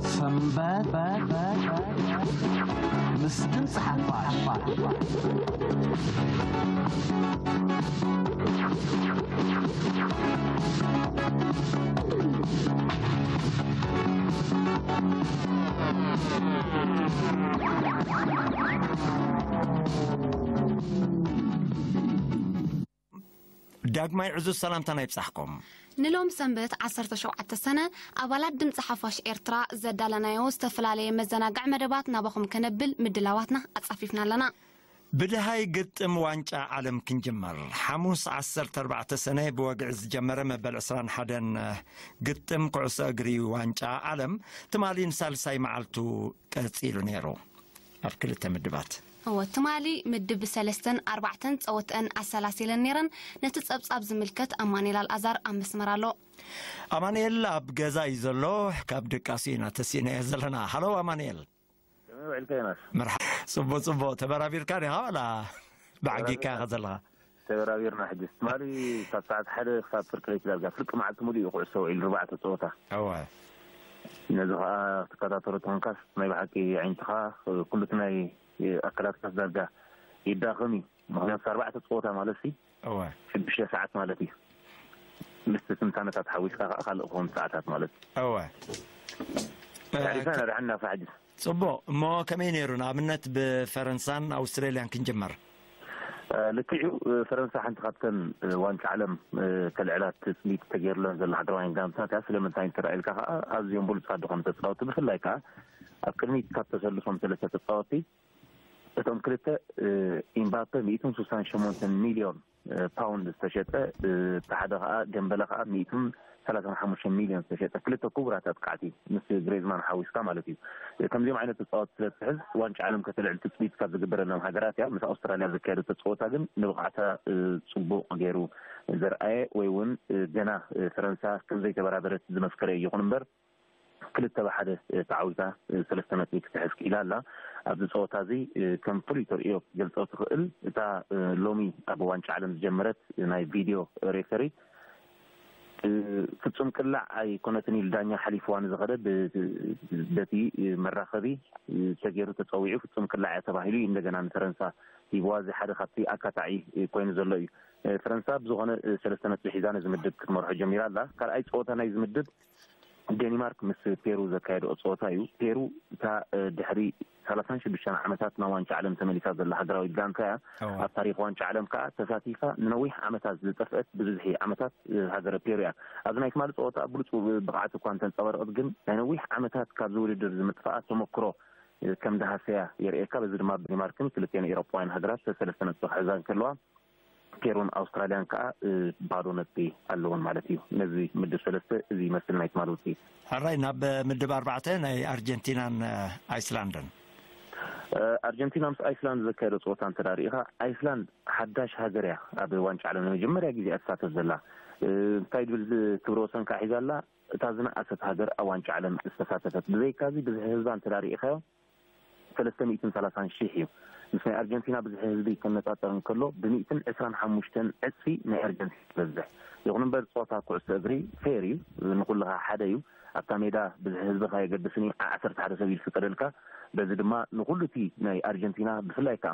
ሰንበት ምስ ድምፂ ሓፋሽ። ዳግማይ ዕዙዝ ሰላምታና ይብጻሕኩም። ንሎም ሰንበት ዓሰርተ ሸውዓተ ሰነ ኣባላት ድምፂ ሓፋሽ ኤርትራ ዘዳለናዮ ዝተፈላለየ መዘናግዒ መደባት ናባኹም ከነብል ምድላዋትና ኣጻፊፍና ኣለና። ብድሃይ ግጥም ዋንጫ ዓለም ክንጅመር። ሓሙስ ዓሰርተ ኣርባዕተ ሰነ ብወግዒ ዝጀመረ መበል ዕስራን ሓደን ግጥም ኩዕሶ እግሪ ዋንጫ ዓለም ትማሊ ንሳልሳይ መዓልቱ ቀጺሉ ነይሩ። ኣብ ክልተ ምድባት። እወ፣ ትማሊ ምድብ ብሰለስተን ኣርባዕተን ጸወተአን ኣሰላሲለን ነይረን። ነቲ ጸብጻብ ዝምልከት ኣማኑኤል ኣልኣዛር ኣብ መስመር ኣሎ። ኣማኑኤል ኣብ ገዛ እዩ ዘሎ። ካብ ድቃሱ ኢና ተሲእናዮ ዘለና። ሃሎ ኣማኑኤል። ከመይ ውዒልካ ዮናስ? መርሓ-፣ ጽቡቕ፣ ጽቡቕ። ተበራቢርካ ዲኻ ዋላ ብዓጊካ ኢኻ ዘለኻ? ተበራቢርና። ሕጂ ትማሊ ካብ ሰዓት ሓደ ክሳብ ፍርቂ ለይቲ ዳርጋ ፍርቂ መዓልቲ ሙሉእ እዩ ኩዕሶ ውዒሉ፣ ርባዕተ ጸወታ። እወ። ነዚ ኸኣ ክትከታተሎ ተኾንካስ ናይ ብሓቂ ኣዒንትኻ ኩሉ እቲ ናይ ኣካላትካስ ዳርጋ ይዳኸም እዩ። ምኽንያቱ ኣርባዕተ ጸወታ ማለት ሲ እወ። ሽዱሽተ ሰዓት ማለት እዩ። ምስቲ ትንታነታት ሓዊስካ ኸኣ ካልእ ክኾን ሰዓታት ማለት እዩ። እወ። ድሕሪታ እ፣ ነድሓና ፋሕጅ። ጽቡቕ። እሞ ከመይ ነይሩ? ንኣብነት ብፈረንሳን ኣውስትራልያን ክንጅመር። እ፣ ልክዕ እዩ። እ፣ ፈረንሳ ሓንቲ ካብተን፣ እ፣ ዋንጫ ዓለም፣ እ፣ ከልዕላ ትጽቢት ተገይሩለን ዘሎ ሃገራውያን ጋንታት እያ። ስለምንታይ እንተ ኢልካ ከኣ ኣዝዮም ብሉጻት ዝኾኑ ተጻወትቲ፣ ብፍላይ ከኣ ኣብ ቅድሚት ካብ ተሰልፎም ሰለስተ ተጻወትቲ እቶም ክልተ፣ እ፣ ኢምባፔ ሚእትን ስሳን ሸሞንተን ሚልዮን እ፣ ፓውንድ ዝተሸጠ፣ እ፣ እቲ ሓደ ኸኣ ደምበለ ኸኣ ሚእትን ሰላሳን ሓሙሽተን ሚልዮን ዝተሸጠ፣ ክልተ ክቡራት ኣጥቃዕቲ ምስ ግሬዝማን ሓዊስካ ማለት እዩ። እ፣ ከምዚኦም ዓይነት ተጻወትቲ ስለ እትሕዝ ዋንጫ ዓለም ከተልዕል ትጽቢት ካብ ዝግበረሎም ሃገራት እያ። ምስ ኣውስትራልያ ኣብ ዘካየደቶ ጸወታ ግን ንብቕዓታ፣ እ፣ ጽቡቕ ገይሩ ዘርኣየ ወይ እውን፣ እ፣ ገና፣ እ፣ ፈረንሳ ከም ዘይተበራበረት ዝመስከረ እዩ። ይኹን እምበር ክልተ ብሓደ ተዓዊታ ሰለስተ ነጥቢ ክትሕዝ ክኢላ ኣላ። ኣብዚ ጸወታ እዚ ከም ፍሉይ ተርእዮ ክትገልጾ ትኽእል እታ ሎሚ ኣብ ዋንጫ ዓለም ዝጀመረት ናይ ቪድዮ ሬፈሪ ፍጹም ቅላዕ ኣይኮነትን ኢሉ ዳኛ ሓሊፍዋ ንዝኸደ ብ-፣ በቲ መራኸቢ ተገይሩ ተጸዊዑ ፍጹም ቅላዕ እያ ተባሂሉ እዩ እንደገና ንፈረንሳ ሂብዋ። እዚ ሓደ ካብቲ ኣካታዒ ኮይኑ ዘሎ እዩ። ፈረንሳ ብዝኾነ ሰለስተ ነጥቢ ሒዛ ነዚ ምድብ ክትመርሖ ጀሚራ ኣላ። ካልኣይ ጸወታ ናይዚ ምድብ ዴኒማርክ ምስ ፔሩ ዘካየድኦ ጸወታ እዩ። ፔሩ እታ፣ እ፣ ድሕሪ ሰላሳን ሽዱሽተን ዓመታት ናብ ዋንጫ ዓለም ተመሊሳ ዘላ ሃገራዊት ጋንታ እያ። እዋ። ኣብ ታሪኽ ዋንጫ ዓለም ከኣ ተሳቲፋ ንነዊሕ ዓመታት ዝጠፍአት ብዝብሒ ዓመታት፣ እ፣ ሃገረ ፔሩ እያ። ኣብዚ ናይ ትማሊ ጸወታ ብሉጽ ብቕዓት እኳ እንተንጸባረቐት ግን ናይ ነዊሕ ዓመታት ካብዚ ውድድር ዝምጥፋኣ ተመክሮ፣ እ፣ ከም ዝሃሰያ የርእየካ። በዚ ድማ ዴኒማርክን ክልቲኤን ኤውሮጳውያን ሃገራት ሰለስተ ነጥቢ ክሕዛ እንከለዋ ፔሩን ኣውስትራልያን ከኣ፣ እ፣ ባዶ ነጥቢ ኣለወን ማለት እዩ። ነዚ ምድብ ሰለስተ እዚ ይመስል ናይ ትማሊ ውጽኢት። ሕራይ፣ ናብ ምድብ ኣርባዕተ ናይ ኣርጀንቲናን፣ እ፣ ኣይስላንድን። እ፣ ኣርጀንቲና ምስ ኣይስላንድ ዘካየዶ ጸወታ እንተ ሪኢኻ፣ ኣይስላንድ ሓዳሽ ሃገር እያ ኣብ ዋንጫ ዓለም ንመጀመርያ ግዜ እያ ትሳተፍ ዘላ። እ፣ እንታይ ድብል ክብረ ወሰን ከኣ ሒዛ ኣላ? እታ ዝነኣሰት ሃገር ኣብ ዋንጫ ዓለም ዝተሳተፈት። ብዘይካዚ ብዝሒ ህዝባ እንተ ሪኢኻዮ፣ ሰለስተ ሚእትን ሰላሳን ሽሕ እዩ። ምስ ናይ ኣርጀንቲና ብዝሒ ህዝቢ ክነጻጸር እንከሎ፣ ብሚእትን ዕስራን ሓሙሽተን ዕጽፊ ናይ ኣርጀንቲና ይበዝሕ። ይኹን እምበር፣ ጸወታ ኩዕሶ እግሪ ፌር እዩ፣ ንኹሉ ከኣ ሓደ እዩ። ኣብታ ሜዳ ብዝሒ ህዝቢ ከየገድስን እዩ፣ ዓ-፣ ዓሰርተ ሓደ ሰብ እዩ ዝፍቀደልካ። በዚ ድማ ንኹሉ እቲ ናይ ኣርጀንቲና፣ ብፍላይ ከኣ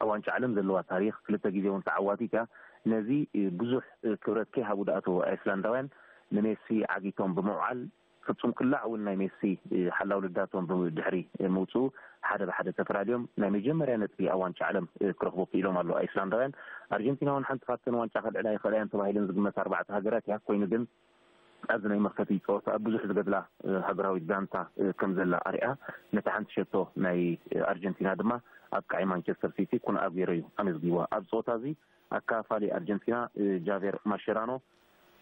ኣብ ዋንጫ ዓለም ዘለዋ ታሪኽ፣ ክልተ ግዜ እውን ተዓዋቲት እያ። ነዚ ብዙሕ ክብረት ከይሃቡ ዝኣተዉ ኣይስላንዳውያን ንሜሲ ዓጊቶም ብምውዓል፣ ፍጹም ቅላዕ እውን ናይ ሜሲ፣ እ፣ ሓላው ልዳቶም ብድሕሪ፣ እ፣ ምውጽኡ ሓደ ብሓደ ተፈላልዮም ናይ መጀመርያ ነጥቢ ኣብ ዋንጫ ዓለም፣ እ፣ ክረኽቡ ክኢሎም ኣለዉ ኣይስላንዳውያን። ኣርጀንቲና እውን ሓንቲ ካብተን ዋንጫ ከልዕላ ይኽእላ እየን ተባሂለን ዝግመታ ኣርባዕተ ሃገራት እያ። ኮይኑ ግን ኣብዚ ናይ መኽፈቲ ጸወታ ብዙሕ ዝገድላ፣ እ፣ ሃገራዊት ጋንታ፣ እ፣ ከም ዘላ ኣርያ ነቲ ሓንቲ ሸቶ ናይ፣ እ፣ ኣርጀንቲና ድማ ኣብ ቃዒ ማንቸስተር ሲቲ ኩን ኣጉዌሮ እዩ ኣመዝጊብዋ። ኣብ ጸወታ እዚ ኣካፋሊ ኣርጀንቲና፣ እ፣ ጃቬር ማሸራኖ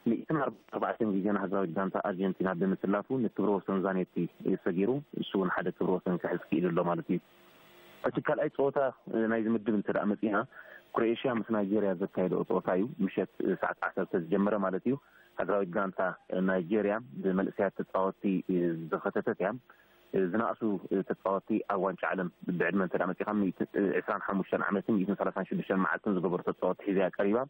ሚእትን ኣርባዕተን ግዜ ንሃገራዊት ጋንታ ኣርጀንቲና ብምስላፉ ንክብረ ወሰን ዛኔቲ ሰጊሩ፣ እሱ እውን ሓደ ክብረ ወሰን ክሕዝ ክኢሉ ኣሎ ማለት እዩ። እቲ ካልኣይ ጸወታ፣ እ፣ ናይዚ ምድብ እንተ ደኣ መጺእና፣ ክሮኤሽያ ምስ ናይጄርያ ዘካየድኦ ጸወታ እዩ። ምሸት፣ እ፣ ሰዓት ዓሰርተ ዝጀመረ ማለት እዩ። ሃገራዊት ጋንታ፣ እ፣ ናይጄርያ ብመንእሰያት ተጻወትቲ፣ እ፣ ዝኸተተት እያ። ዝነኣሱ ተፃወትቲ ኣብ ዋንጫ ዓለም ብዕድመ እንተ መፂኻ ዕስራን ሓሙሽተን ዓመትን ሚእትን ሰላሳን ሽዱሽተን መዓልትን ዝገበሩ ተፃወትቲ ሒዛ እያ ቀሪባ።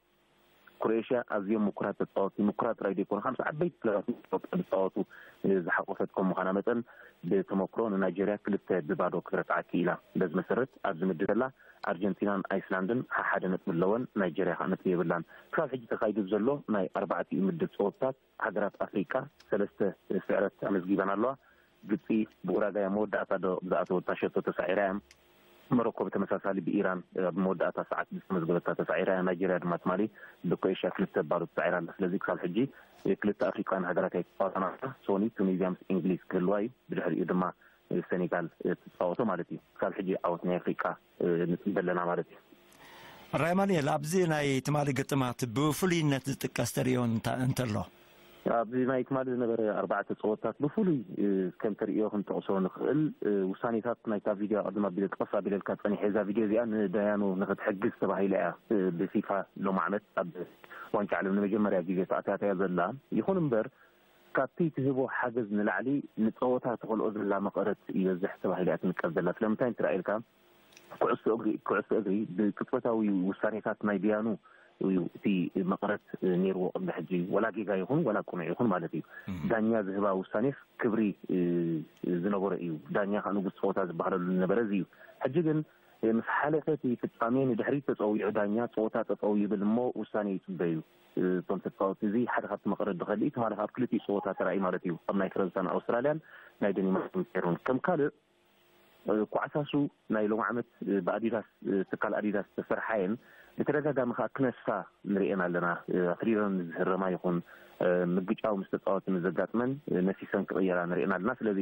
ክሮኤሽያ ኣዝዮም ምኩራት ተፃወትቲ፣ ምኩራት ጥራይ ዘይኮኑ፣ ከምዚ ዓበይቲ ክለባት ኤውሮጳ ዝፃወቱ ዝሓቆፈት ከም ምዃና መጠን፣ ብተመክሮ ንናይጀርያ ክልተ ብባዶ ክትረትዓ ክኢላ። በዚ መሰረት ኣብዚ ምድብ ዘላ ኣርጀንቲናን ኣይስላንድን ሓሓደ ነጥቢ ኣለወን፣ ናይጀርያ ከዓ ነጥቢ የብላን። ክሳብ ሕጂ ተኻይዱ ዘሎ ናይ ኣርባዕቲኡ ምድብ ፀወታት ሃገራት ኣፍሪቃ ሰለስተ ስዕረት ኣመዝጊበን ኣለዋ። ግብፂ ብኡራጋይ ኣብ መወዳእታ ዶ ዝኣተወታ ሸቶ ተሳዒራ እያ። ሞሮኮ ብተመሳሳሊ ብኢራን ኣብ መወዳእታ ሰዓት ዝተመዝገበታ ተሳዒራ እያ። ናይጀርያ ድማ ትማሊ ብክሮኤሽያ ክልተ ባዶ ተሳዒራ ኣላ። ስለዚ ክሳብ ሕጂ ክልተ ኣፍሪቃውያን ሃገራት ኣይተፃወታን ኣለዋ። ሶኒ ቱኒዝያ ምስ እንግሊዝ ክህልዋ እዩ። ብድሕሪኡ ድማ ሰኔጋል ትፃወቶ ማለት እዩ። ክሳብ ሕጂ ዓወት ናይ ኣፍሪቃ ንፅበ ኣለና ማለት እዩ። ራይ ማኑኤል፣ ኣብዚ ናይ ትማሊ ግጥማት ብፍሉይነት ዝጥቀስ ተርእዮ እንተ- እንተሎ? ኣብዚ ናይ ትማሊ ዝነበረ ኣርባዕተ ፀወታት ብፍሉይ ከም ተርእዮ ክንጠቕሶ ንኽእል ውሳኔታት ናይታ ቪድዮ ቅድም ኣቢለ ጥቐስ ኣቢለልካ ፀኒሐ። እዛ ቪድዮ እዚኣ ንዳያኑ ንክትሕግዝ ተባሂላ እያ ብፊፋ ሎም ዓመት ኣብ ዋንጫ ዓለም ንመጀመርያ ግዜ ተኣትያትያ ዘላ። ይኹን እምበር ካብቲ ትህቦ ሓገዝ ንላዕሊ ንፀወታ ተኸልኦ ዘላ መቐረት ይበዝሕ ተባሂላ እያ ትንቀፍ ዘላ። ስለምንታይ እንትረኣየልካ ኩዕሶ እግሪ ኩዕሶ እግሪ ብቅጽበታዊ ውሳኔታት ናይ ዳያኑ እዩ እቲ መቐረት ነይርዎ ቅድሚ ሕጂ። ወላ ጌጋ ይኹን ወላ ቅኑዕ ይኹን ማለት እዩ። ዳኛ ዝህባ ውሳኔ ክብሪ ዝነበሮ እዩ። ዳኛ ከዓ ንጉስ ፀወታ ዝበሃለሉ ዝነበረ እዚ እዩ። ሕጂ ግን ምስ ሓለፈ እቲ ፍጻሜ ንድሕሪት ተፀዊዑ ዳኛ ፀወታ ጠጠው ይብል እሞ ውሳኔ ይፅበዩ እቶም ተፃወቲ። እዚ ሓደ ካብቲ መቐረት ዝኸሊ እዩ። ትማሊ ካብ ክልቲኡ ፀወታ ተራእዩ ማለት እዩ። ኣብ ናይ ፈረንሳን ኣውስትራልያን ናይ ደኒማርክን ፔሩን ከም ካልእ ኳዕሳሱ ናይ ሎም ዓመት ብኣዲዳስ ትካል ኣዲዳስ ዝተሰርሓየን ብተደጋጋሚ ከዓ ክነሳ ንሪኤን ኣለና። ኣትሪረን ዝህረማ ይኹን ምግጫው ምስ ተፃወቲ ምስ ዘጋጥመን ነሲሰን ክቕየራ ንሪኤን ኣለና። ስለዚ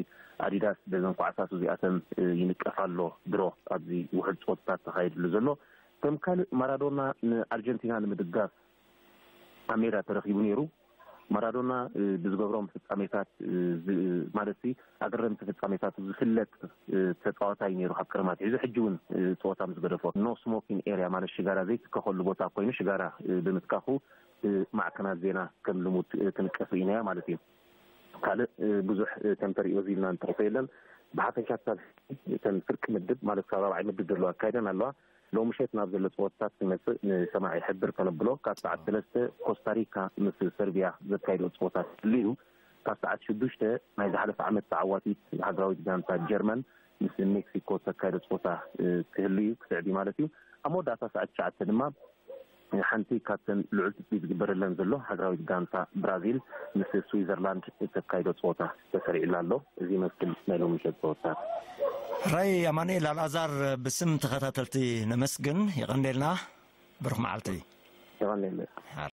ኣዲዳስ በዘን ኳዕሳሱ እዚኣተን ይንቀፍ ኣሎ። ድሮ ኣብዚ ውሕድ ፀወታታት ተኻይድሉ ዘሎ ከም ካልእ ማራዶና ንኣርጀንቲና ንምድጋፍ ኣብ ሜዳ ተረኺቡ ነይሩ። ማራዶና ብዝገብሮም ፍጻሜታት ማለት ኣገረምቲ ፍጻሜታት ዝፍለጥ ተፃዋታይ ነይሩ ካብ ቀደም ኣትሒዙ። ሕጂ እውን ፀወታ ምስ ገደፎ ኖ ስሞኪንግ ኤርያ ማለት ሽጋራ ዘይትከኸሉ ቦታ ኮይኑ ሽጋራ ብምትካኹ ማዕከናት ዜና ከም ልሙድ ክንቀፍ ኢናያ ማለት እዩ። ካልእ ብዙሕ ከም ተሪኦ ኢልና እንጠቕሶ የለን። ብሓፈሻ ክሳብ እተን ፍርቂ ምድብ ማለት ክሳብ ራብዓይ ምድብ ዘለዋ ኣካይደን ኣለዋ። ሎምሸት ናብ ዘሎ ፀወታታት ክመፅእ ንሰማዒ ሕብር ከነብሎ ካብ ሰዓት ሰለስተ ኮስታሪካ ምስ ሰርቢያ ዘካይዶ ፀወታ ክህሉ እዩ። ካብ ሰዓት ሽዱሽተ ናይ ዝሓለፈ ዓመት ተዓዋቲት ሃገራዊት ጋንታ ጀርመን ምስ ሜክሲኮ ተካይዶ ፀወታ ክህሉ እዩ ክስዕብ ማለት እዩ። ኣብ መወዳእታ ሰዓት ትሽዓተ ድማ ሓንቲ ካብተን ልዑል ትፅቢት ዝግበረለን ዘሎ ሃገራዊት ጋንታ ብራዚል ምስ ስዊዘርላንድ ተካይዶ ፀወታ ተሰሪዕላ ኣሎ። እዚ ይመስል ናይ ሎምሸት ፀወታ። ራይ ኣማኑኤል ኣልኣዛር ብስም ተኸታተልቲ ነመስግን። የቐንዴልና። ብሩኽ መዓልቲ። የቐንዴልና።